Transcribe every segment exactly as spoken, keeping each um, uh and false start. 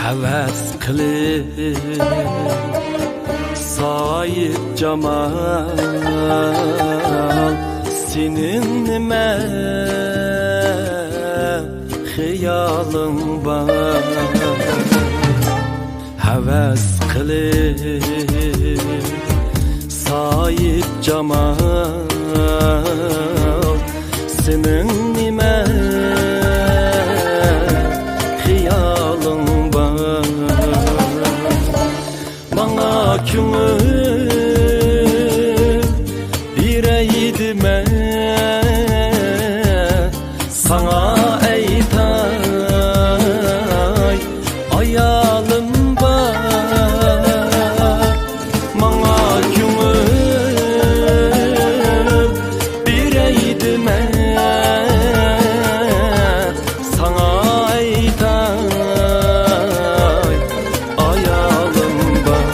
ھەۋەس قىلىپ سايىپ جامال، سېنىڭ نېمە خىيالىڭ بار؟ ھەۋەس قىلىپ سايىپ جامال، سېنىڭ نېمە خىيالىڭ بار؟ ماڭا كۆڭۈل بېرەي دېمە، ساڭا ئېيتاي، ئايالىم بار. ماڭا كۆڭۈل بېرەي دېمە، ساڭا ئېيتاي، ئايالىم بار.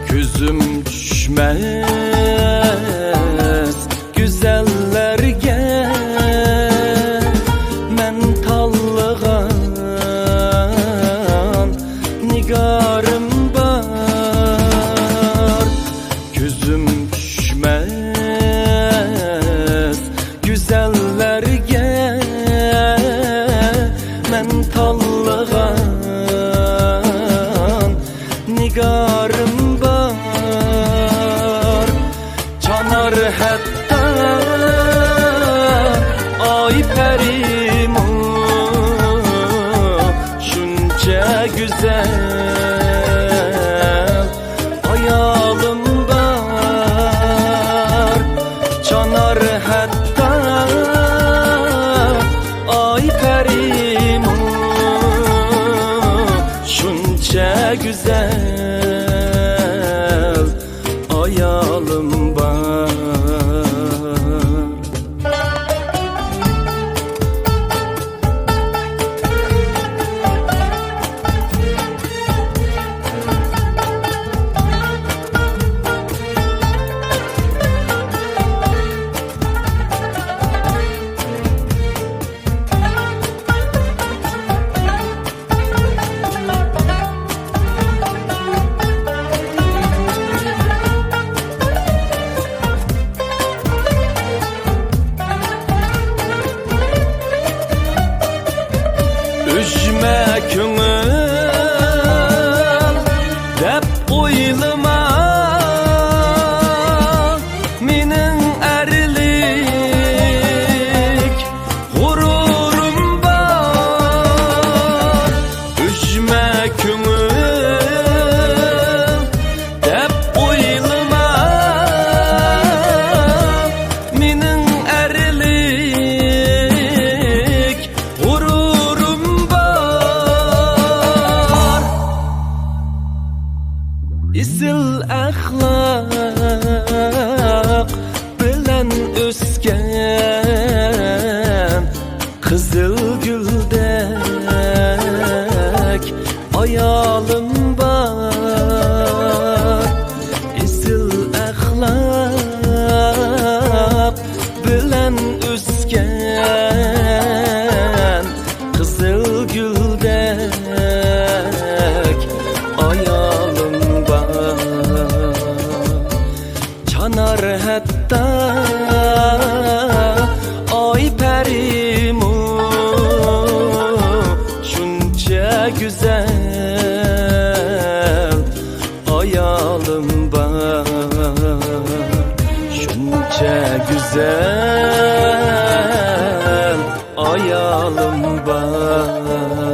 كۆزۈم چۈشمەس گۈزەللەرگە مەن تاللىغان نىگارىم بار. كۆزۈم چۈشمەس گۈزەللەرگە مەن تاللىغان نىگارىم بار. چانار ھەتتا ئاي پەرىمۇ شۇنچە گۈزەل ئايالىم بار. چانار ھەتتا ئاي پەرىمۇ شۇنچە گۈزەل ئايالىم بار. ئۈجمە كۆڭۈل دەپ ئويلىما، مېنىڭ ئەرلىك غۇرۇرۇم بار. ئۈجمە كۆڭۈل دەپ ئويلىما، مېنىڭ ئەرلىك غۇرۇرۇم بار. ئېسىل ئەخلاق بىلەن ئۆسكەن قىزىل گۈلدەك ئايالىم بار. ئېسىل ئەخلاق بىلەن ئۆسكەن قىزىل گۈلدەك ئايالىم بار. چانار ھەتتا ئاي پەرىمۇ شۇنچە گۈزەل ئايالىم بار، شۇنچە گۈزەل ئايالىم بار.